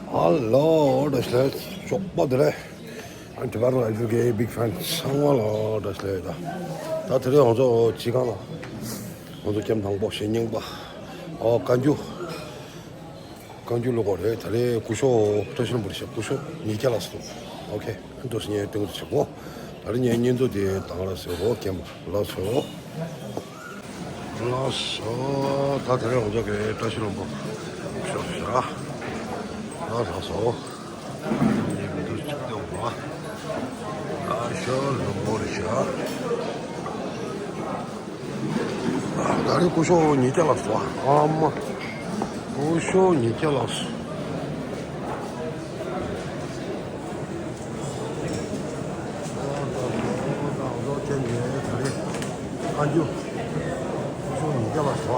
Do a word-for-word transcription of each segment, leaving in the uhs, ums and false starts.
ཧ་ལོ། བཀྲ་ཤིས་བདེ་ལེགས། ཞོགས་པ་བདེ་ལེགས། ཨ་ནི་བར་ལ་ཨ་ཇུ་གི་བིག་ཕན་ཚང་མ་ལ་བཀྲ་ཤིས་བདེ་ལེགས། ད་ད་དེ་རིང་ང་ཚོ་ཅི་གང་ལ། ང་ཚོ་ཀེམ་དང་པོ་གཞིས་རྙིང་པ། ཨོ་བཀའ་འགྱུར། བཀའ་འགྱུར་ལོ་གོ་རེད། ད་རེས་སྐུ་ཞབས་བཀྲ་ཤིས་ལྷུན་པོ་རེད་ཤག་སྐུ་ཞབས་ཉིས་བརྒྱ་ལགས་སོ། ཨོ་ཁེ། ཨ་ནི་ཏོག་ཙམ་ངས་སྟོན་གི་ཆེ་གོ། ད་རེས་ངས་བརྙན་ཐུང་དེ་དང་ལ་ཟེར་གོ། ཀེམ་ལགས་སོ། ལགས་སོ། ད་དེ་རིང་ང་ཚོ་གི་བཀྲ་ཤིས་ལྷུན་པོ་ཤོག་ཤག་ལགས་སོ། ཉེ་གི་འདུག་ཅིག་ཏུ་བ། ད་ཤོག་ལྷུན་པོ་རེད་ཤག་ད་རེས་སྐུ་ཞབས་ཉིས་བརྒྱ་ལགས་སོ། ཨ་མ། སྐུ་ཞབས་ཉིས་བརྒྱ་ལགས་སོ། ཨ་ད་ད་ད་ཅན་གྱི་ད་རེས་ཨ་ཇུ་སྐུ་ཞབས་ཉིས་བརྒྱ་ལགས་སོ།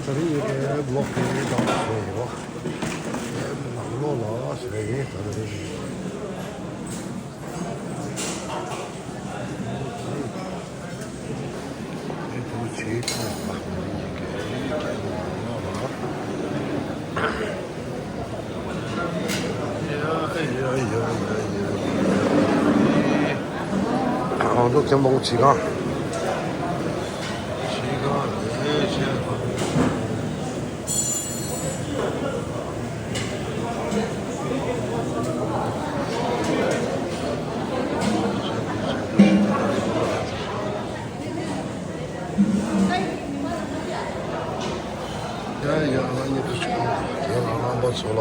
ད་རེས་ཡོད་པའི་བློག་དེ་དང་ཚོ་ཡོད། ནང་ལོགས་ལ་ཟེར་ཡིན་ད་རེས། ཁོང་ཚོ་ཁྱིམ་པ་ཆི་གང་། ཆི་གང་རེད་ཆེ། ཡ་ཡ་ང་གཉིས་དུ་ཆུང་དེ་ལ་རྣམ་པ་ཚོ་ལ།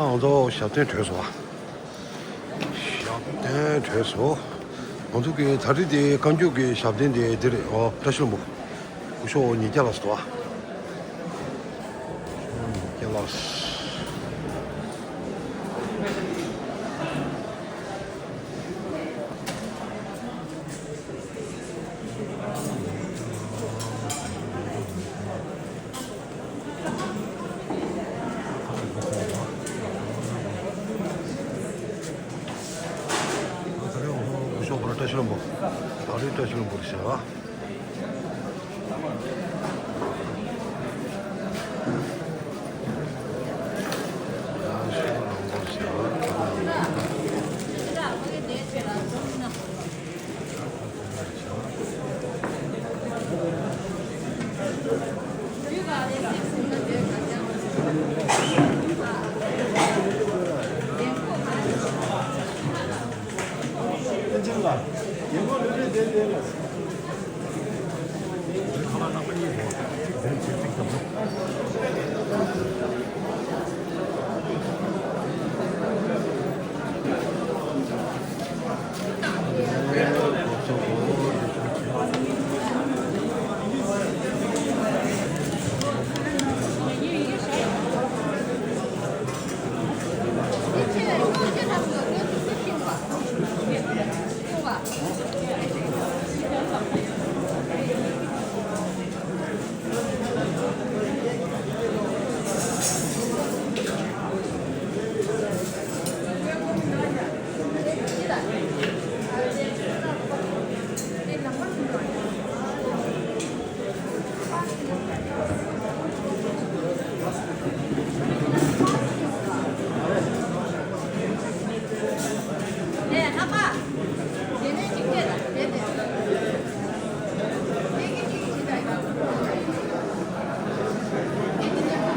ང་ཚོ་ཞབས་བརྟན་གྲོལ་སོང་བ། ཞབས་བརྟན་གྲོལ་སོང་། ང་ཚོ་གི་ད་རེས་དེ་བཀའ་འགྱུར་གྱི་ཞབས་བརྟན་དེ་འདིར། ཨོ། བཀྲ་ཤིས་ལྷུན་པོ། སྐུ་ཞབས་ཉིས་བརྒྱ་ལགས་སུ་འདུག་བ། ཉིས་བརྒྱ་ལགས། ད་རེས་ང་ཚོ་སྐུ་ཞབས་བཀྲ་ཤིས་ལྷུན་པོ། ད་རེས་བཀྲ་ཤིས་ལྷུན་པོ་རེད་ཤག་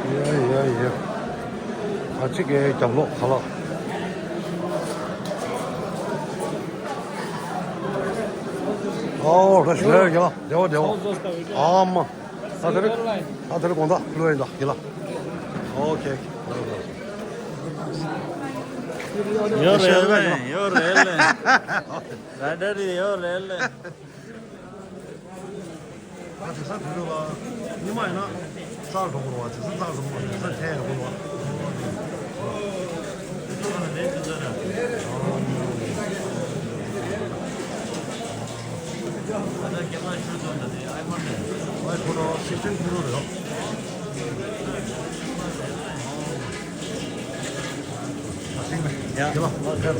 ཡ་ཡ་ཡ། ཨ་ཅིག་གི་རྒྱབ་ལོགས་ཁ་ལག་ཨོ་ར་ཤི་ལེ་རྒྱ་ལ་བདེ་བ་བདེ་བ། ཨ་མ། ད་དེ་རིང་ད་དེ་རིང་དགོང་དག་ལོས་ཡིན་ད་རྒྱ་ལ། ཨོ་ཁེ། ཡོད་རེད་ལེ། ཡོད་རེད་ལེ། ར་འདྲ་རེད། ཡོད་རེད་ལེ། ད་དེ་ས་དེ་རུ་བ། ཉི་མ་ཡིན་ན་རྩར་འགྲོ་དགོས་རེད་བ། དེ་ས་རྩར་འགྲོ་དགོས་རེད། དེ་ས་ཐལ་ཡོང་དགོས་རེད་བ། ཨའི་ཁོ་རང་སིག་སྟིན་ཁོ་རང་རེད། ཡ། དེ་ལ་ལ་ཐལ།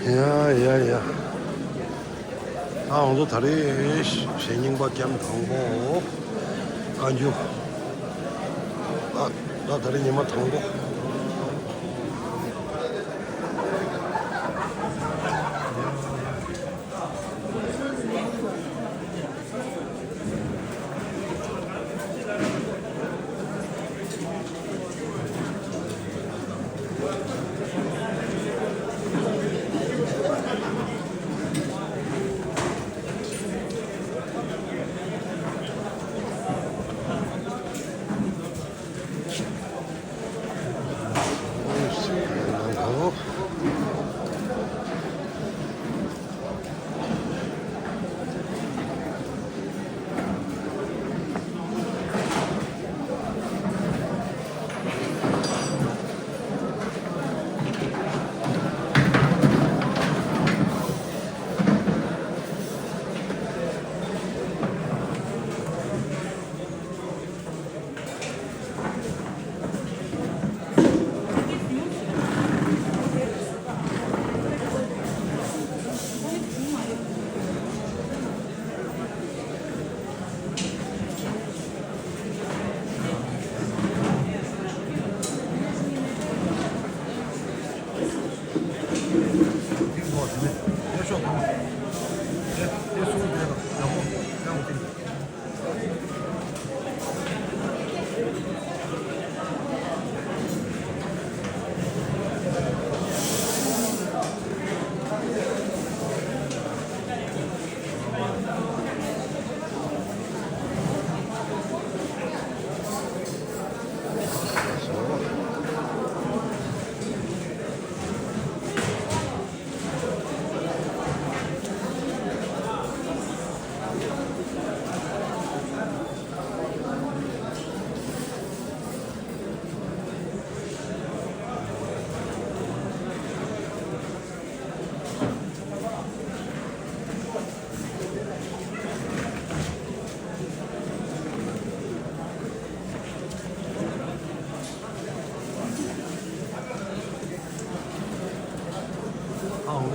ཡ་ཡ་ཡ། ད་ང་ཚོ་ད་རེས་གཞེས་རྙིང་པ་ཀེམ་དང་པོ། བཀའ་འགྱུར། ད་ད་ད་རེས་ཉི་མ་དང་པོ།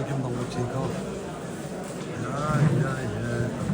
ཁྱིམ་དང་པོ་བྱེད་ཁང་། ཡ་ཡ་ཡ།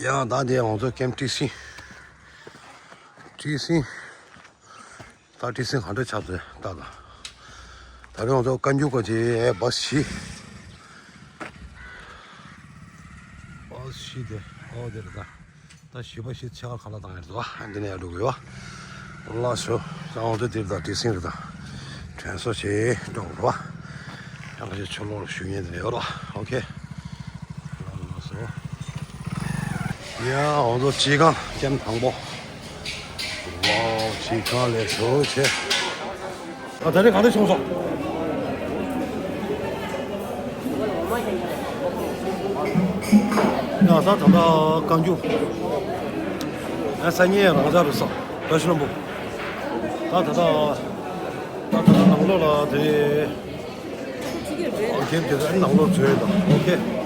ཡང་ད་དེ་ང་ཚོ་ཀེམ་ཊི་སི། ཊི་སི། ད་ཊི་སི་གང་འདྲ་ཆགས་ཚེ་ད་ད། ད་རེས་ང་ཚོ་བཀའ་འགྱུར་བཀའ་ཆེ་བ་བཞི། བ་བཞི་དེ་ཨོ་དེ་རེད་ད། ད་བཞི་པ་བཞི་ཆ་ག་ལ་བཏང་ཡོད་རེད་ད། འདི་ནས་ཡར་འགྲོ་དགོས་བ། ལ་ཤོ་ང་ཚོ་དེ་རེད་ད། ཊི་སི་རེད་ད། དྲན་གསོ་བྱེད་འགྲོ་དགོས་རེད་བ། ཡང་ཁ་ཤས་ཆུ་ལོག་ཞུ་མཁན་དེ་ཡོད་རོགས། ཨོ་ཁེ། ལགས་སོ། ཡ་འོ་ཚོ་སྤྱི་ཁང་ཀེམ་དང་པོ། ཝའོ་སྤྱི་ཁང་ལས་ཤོ་ཆེ། ཨ་ད་རེས་གང་འདྲ་བྱུང་སོང་། ཡ་ས་ད་ལྟ་བཀའ་འགྱུར། ཡ་ས་ཉེ་རང་འཇགས་རེད་ས། བཀྲ་ཤིས་ལྷུན་པོ། ད་ད་ལྟ། ད་ད་ལྟ་ནང་ལོགས་ལ་དེ། ཨོ་ཁེ། དེ་ནང་ལོགས་བྱོས་དང་། ཨོ་ཁེ།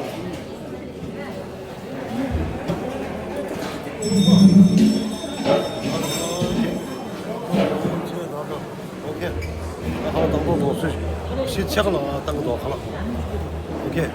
ཨོ་ཁེ། ཁ་ལག་བཏང་ཐོག་ཐོག་སུ་ཞིག་ཆག་ལ་བཏང་གི་འདུག་ཁ་ལག་ཨོ་ཁེ།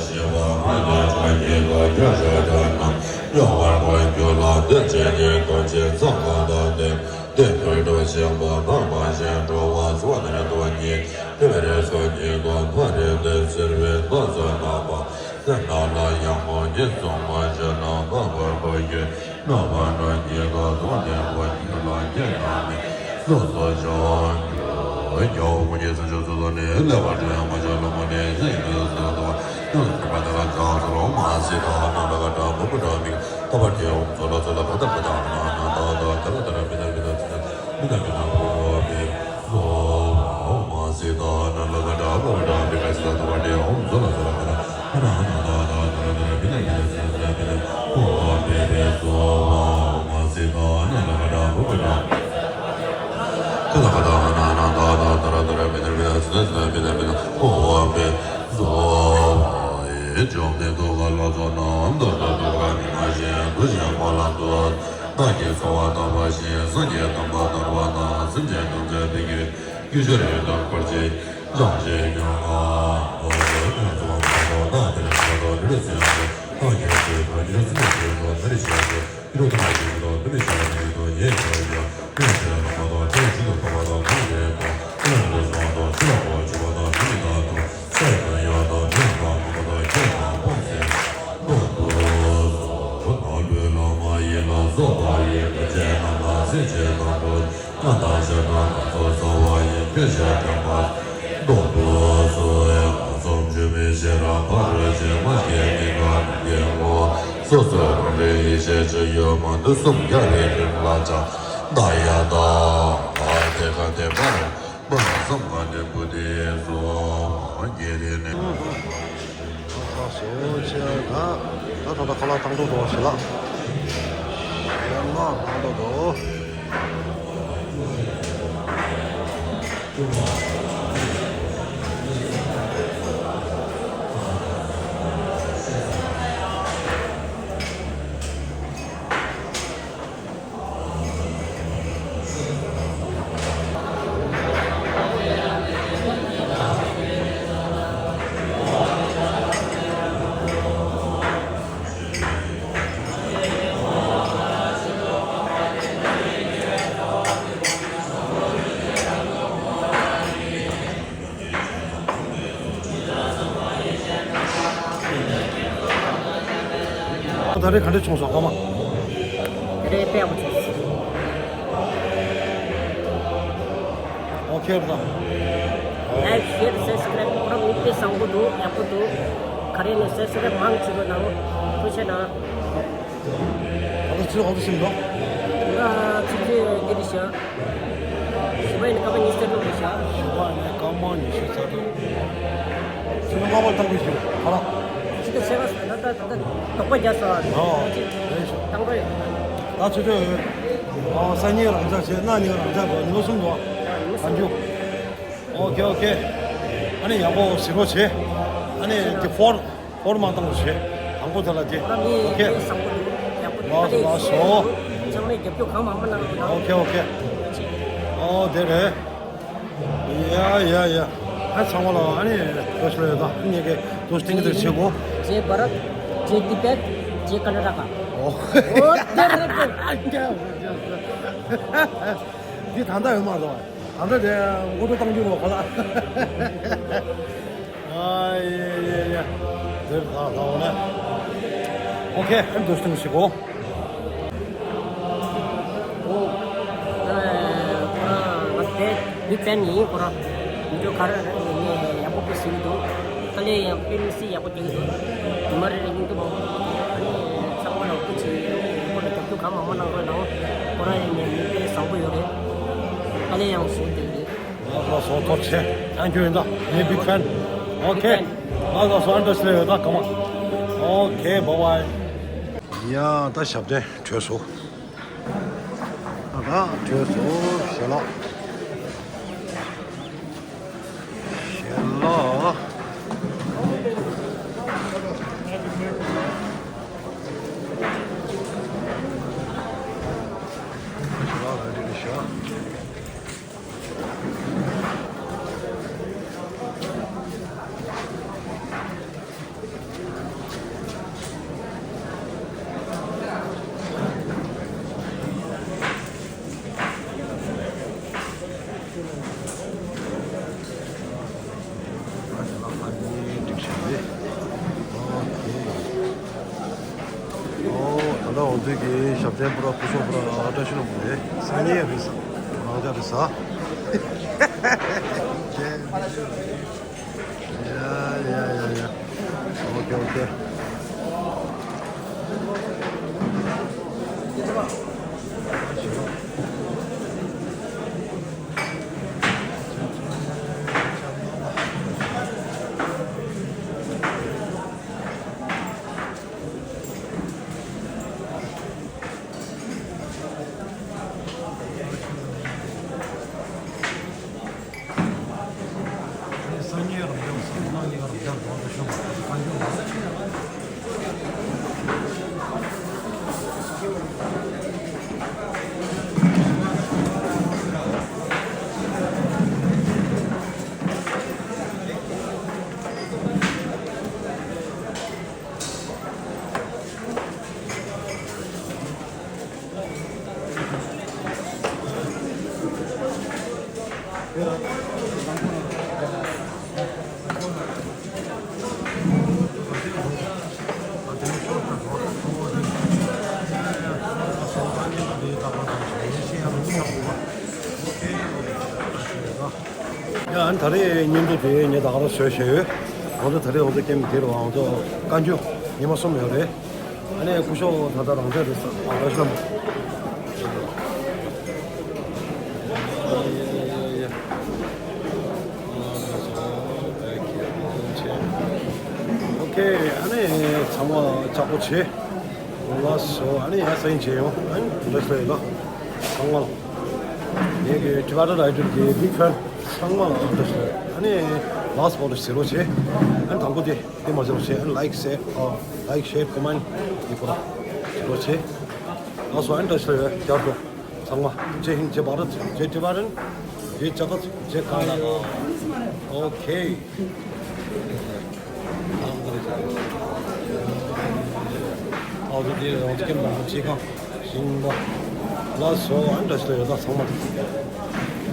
ཞི་བ་མ་ནས་ཁ་ཉིད་ལ་སྐྱོ་ཤོས་དགྲ་རྣམས་སྐྱོ་བར་གོ་རྒྱུ་ལ་འདི་ཕྱི་ཉིད་དོན་ཆེན་ཚང་མ་དང་ལྡན། དེ་ཕུལ་དུ་ཕྱིན་པ་ནང་པ་བཞིན་འགྲོ་བ་ཚོགས་ནི་དོན་གཉིས་དེ་རེ་ཚོགས་གཉིས་དང་མཐའ་རེ་ལྡན་ཟེར་བའི་སྣ་ཚོགས་རྣམ་པ་སེམས་ནང་ལ་ཡང་མོ་ཉིད་ཚང་མ་ཞི་ན་མ་བར་གོ་རྒྱུ། རྣམ་པ་སྣ་གཉིས་ཀ་ཚོགས་ནས་འཁོར་གྱི་ལ་རྒྱལ་རྣམས་ནི་སོ་སོ་ཞི་བར་འགྱུར། རྒྱལ་བ་ཀུན་གྱི་སྲས་མཆོག་སོ་སོ་ནི་ལེགས་པར་སྤྱོད་པ་ཞིག་ལ་མོ་ནི་སེམས་ཉིད་སུ་དང་ཡོངས་སུ་གྲུབ་པ་དེ་ལ་བྱང་ཆུབ་སེམས་དཔའ་སེམས་དཔའ་ན་ན་ག་གྲགས་པོ་པོ་གྲགས་མིག་ཏོ་པ་དེ་འོང་ཚོ་ལ་ཚོ་ལ་ག་ད་ག་ད་ན་ན་ད་ད་ད་ལ་ད་ར་མི་ད་མི་ད་ཚི་ད་མི་ད་མི་ད་པོ་པེ་སོ་ཨོ་མ་སི་ད་ན་ལ་ག་ད་པོ་པོ་གྲགས་མིག་ག་སི་ད་ཏོ་པ་དེ་འོང་ཚོ་ལ་ཚོ་ལ་ག་ད། བདག་གིས་གསོལ་བ་བཏབ་པ་བཞིན་སངས་རྒྱས་དམ་པ་དར་བ་དང་སེམས་ཅན་ཐམས་ཅད་བདེ་སྐྱིད་ཀྱི་རྒྱུ་ཆར་ཡོད་དམ་བར་ཆད་ཀྱང་ཞི་བར་མྱུར་བ། འོ་ཡ། ཁྱོད་ཚོ་མ་གཏོགས་བདག་དེར་ཆགས་སྡང་འདྲེ་ལ་སེམས་ཡོད་དེ། ཐོག་ཁྱེད་ཚོས་བོད་འདིར་སེམས་ཅན་ཚོ་ད་རེ་བཤད་དེ། འདི་རུ་ཐོག་ཁྱེད་ཚོ་ད་རེ་བཤད་ཡོད་དོ་ཉེ་ཆར་ཡང་འདི་ལ་ཆེ་ལ་མ་གཏོགས་ཁྱོད་ཞུ་དུ་གཏོང་བ་དང་མཐོང་རེད་དོ། ཁྱོད་ལ་འདི་སོང་དང་ཆུ་ལ་གོ་བྱེད་པ་དང་མི་མི་དག་དང་ས་ཡི་དོན་ཡོད་དང་མི་ཡོད་དང་མང་པོ་དང་ཁྱོད་དང་ཕོངས་སེ་རྡོག་ཏུ་སོ། ནོར་བུ་ལོ་མ་ཡིན་ལ་སོགས་པ་ཡི་ག་ཅན་རྣམས་དང་སྲིན་བྱེ་དང་དུ། ང་དང་ཤ་ཁྲག་སྣ་ཚོགས་རྩ་བ་ཡི་ཁྱོད་ཞལ་དྲན་པ། རྡོག་ཏུ་སོ། ཡང་གསུམ་ཆུ་མིག་ཤེས་རབ་ཕ་རོལ་ཕྱིན་མ་སྐྱེས་མི་འགག་མི་སྐྱེ་ངོ་། སོ་སོ་རང་རིག་ཡེ་ཤེས་ཅི་ཡོད་མ་འདི་གསུམ་རྒྱལ་བའི་དྲིན་ལ་ཆགས་འདའ་ཡ་དང་། དེ་ཀ་དེ་པར་མ་བསམ་ག་དེ་བུ་དེ་སོ་དགེ་དེ་ནི། ཨ་ཁ་སོ་ཆེ་ད། ད་ད་ད་ཁ་ལག་བཏང་འགྲོ་འགྲོ་ཞེ་ལགས། ཞེ་ལགས་བཏང་འགྲོ་འགྲོ། ད་རེས་ག་འདྲ་བྱུང་སོང་ཨ་མ། ད་རེས་དཔེ་ཡག་པོ་བྱུང་སོང་། ཨོ་ཁེ་རེད་ད། ལའིག་ཤེར་སབ་སི་ཀ་རའིབ་ཁོ་རང་མིག་དཔེ་བཟང་པོ་འདུག་ཡག་པོ་འདུག་ག་རེ་ནས་སབ་སི་ཀ་རའིབ་མང་ཆེ་བ་གནང་། ཐུགས་རྗེ་གནང་། ད་ལྟ་ཚུལ་ཧོབ་ཏུ་ཕྱིན་འདུག་ད་ཚུལ་ཚུལ་འདི་རེད་ཤག་ཞི་བ་ཡིན་སྐར་མ་ཉི་ཤུ་རྩ་དྲུག་རེད་ཤག་ཞི་བ་ཡིན་སྐར་མ་ཉི་ཤུ་རྩ་དྲུག་ཚུལ་ལ་མ་པར་བཏང་གི་ཞུ་ཁ་ལག་ཕྱི་དྲོ་ཆེ་བ་ད་ད་ད་ད་དོགས་པ་རྒྱག་སོང་། ཨོ་རེད་ཤག་བཏང་རོགས་ཡོད། ད་ཚུལ་ཚུལ་ཨོ་སང་ཉིན་རང་འཇགས་བྱས་གནངས་ཉིན་རང་འཇགས་འགྲོ། ཉི་མ་གསུམ་འགྲོ། ཉི་མ་གསུམ། གང་རྒྱུ། ཨོ་ཁེ་ཨོ་ཁེ། ཨ་ནི་ཡག་པོ་གཟིགས་རོགས་བྱེད། ཨ་ནི་དེ་ཧྥོར་ཧྥོར་མ་བཏང་རོགས་བྱེད། དང་པོ་དེ་ལ་དེ། ཨོ་ཁེ། ལགས་སོ་ལགས་སོ། ཚང་མས་རྒྱབ་སྐྱོར་གང་མང་མང་གནང་རོགས་གནང་། ཨོ་ཁེ་ཨོ་ཁེ། ཨོ་དེ་རེད། ཡ་ཡ་ཡ། ཨ་ཚང་མ་ལ་ཨ་ནི་བཀྲ་ཤིས་བདེ་ལེགས་ད། ངེད་ཀྱི་དུ་སྟེང་གི་དེར་བྱེད་དགོས། རྗེས་བྷ་རད། རྗེས་ཏི་བེད། རྗེས་ཀར་ན་ཊ་ཀ་ཨོ། ཨོ་དེ་རེད་པས། འདི་ད་ལྟ་ཡོད་མ་རེད་དོ། ད་ལྟ་དེ་ངོ་སྤྲོད་བཏང་རྒྱུ་རོགས་ག་ལ། ཨ་ཡེ་ཡེ་ཡེ། འདིར་ད་ད་འོ་ན། ཨོ་ཁེ། ཨ་ནི་དུ་སྟེང་གི་བྱེད་དགོས། ཨོ། ཁོ་རང་ང་དཔེ་མི་ཕན་ཡིན། ཁོ་རང་མི་འགྲོ་ག་ར་ནས་ཡག་པོ་དཔེ་ཟིན་འདུག་དཀའ་ལས་ཡང་དཔེ་མི་སྲིད་ཡག་པོ་རྒྱག་གི་འདུག་དེ་མ་རེད་རེད་སྙིང་སྟོབས་མང་པོ་འདུག་ཨ་ནི་ཚང་མ་ལ་སྐུ་མཁྱེན། ཨ་ནི་ཁོ་ལ་རྒྱབ་སྐྱོར་གང་མང་མང་གནང་རོགས་གནང་། ཁོ་རང་ཡང་ངའི་མི་དཔེ་བཟང་པོ་ཡོད་རེད། དཀའ་ལས་ཡང་ཞེ་པོ་རྒྱག་གི་རེད། ལགས་སོ་ཐུགས་རྗེ་ཆེ། Thank you ཡིན་ད། ངའི་big fan། ཨོ་ཁེ། ལགས་སོ་སོ་ཨན་ཏོ་སི་ལེ་ཡོད་ད་གང་མ། ཨོ་ཁེ་བྷའི་བྷའི། ཡ་ད་ཞབས་བརྟན་གྲོལ་སོང་། ད་གྲོལ་སོང་ཞལ་ལག་ཞལ་ལག་ཞལ་ལག་རེ་རེ་རེ་ཞག་ཨོ་ཁེ། ཨོ་ད་ལྟ་འོ་དེ་གི་ཞབས་བརྟན་པུ་ར་སྐུ་ཞབས་པུ་ར་བཀྲ་ཤིས་ལྷུན་པོ་རེད། སང་ཉིན་རེད་ས། རང་ཅག་རེད་ས། ཡ་ཡ་ཡ་ཡ། ཨོ་ཁེ་ཨོ་ཁེ། སང་ཉིན་རབ་འབྱམས་སོང་། གནངས་ཉིན་རབ་འབྱམས་གྲོང་དུ་ཤོག་བཀའ་འགྱུར་ལ། ཡ་ཨ་ནི་ད་རེས་བརྙན་ཐུང་དེ་ངས་ད་ག་རང་བཟོས་བཞག་ཡོད། འོ་ན་ད་རེས་འོ་ན་ཀེམ་དེ་རུ་འོ་ན་བཀའ་འགྱུར་ཉི་མ་གསུམ་ཡོད་རེད། ཨ་ནི་སྐུ་ཞབས་ད་ལྟ་རང་འདྲ་རེད་ས། ཨ་ར་ཤམ། ཨོ་ཁེ། ཨ་ནི་ཚང་མ་ལྕགས་པོ་བྱེད། ལགས་སོ། ཨ་ནི་ཡ་སེང་བྱེད་ཡོང་། ཨ་ནི་འདྲ་ཞིག་ལ་ཡོད་ད། ཚང་མ་ལ། ངེད་ཀྱི་Tibetan Idol་གི་big fan་ཚང་མ་ལ་འདྲ་ཞིག་ལ་ཡོད། ཨ་ནི་last vote་ཟེར་རོགས་བྱེད། ཨ་ནི་དང་པོ་དེ་དེ་མ་ཟེར་རོགས་བྱེད། ཨ་ནི་like་ཟེར། ཨ་like share comment་དེ་པོ་ལ་ཟེར་རོགས་བྱེད། ལགས་སོ། ཨ་ནི་འདྲ་ཞིག་ལ་ཡོད། བསྐྱར་དུ་ཚང་མ་Jai Hind། Jai Bharat། Jai Tibetan། Jai Jagat། Jai Karnataka། ཨོ་ཁེ། ཨ་ཙི་དེ་རང་ཚུགས་ཀྱི་མང་པོ་བྱེད་གང་ཞིང་པ། ལགས་སོ། ཨ་འདྲ་ཞིག་ཡོད་ད་ཚང་མ།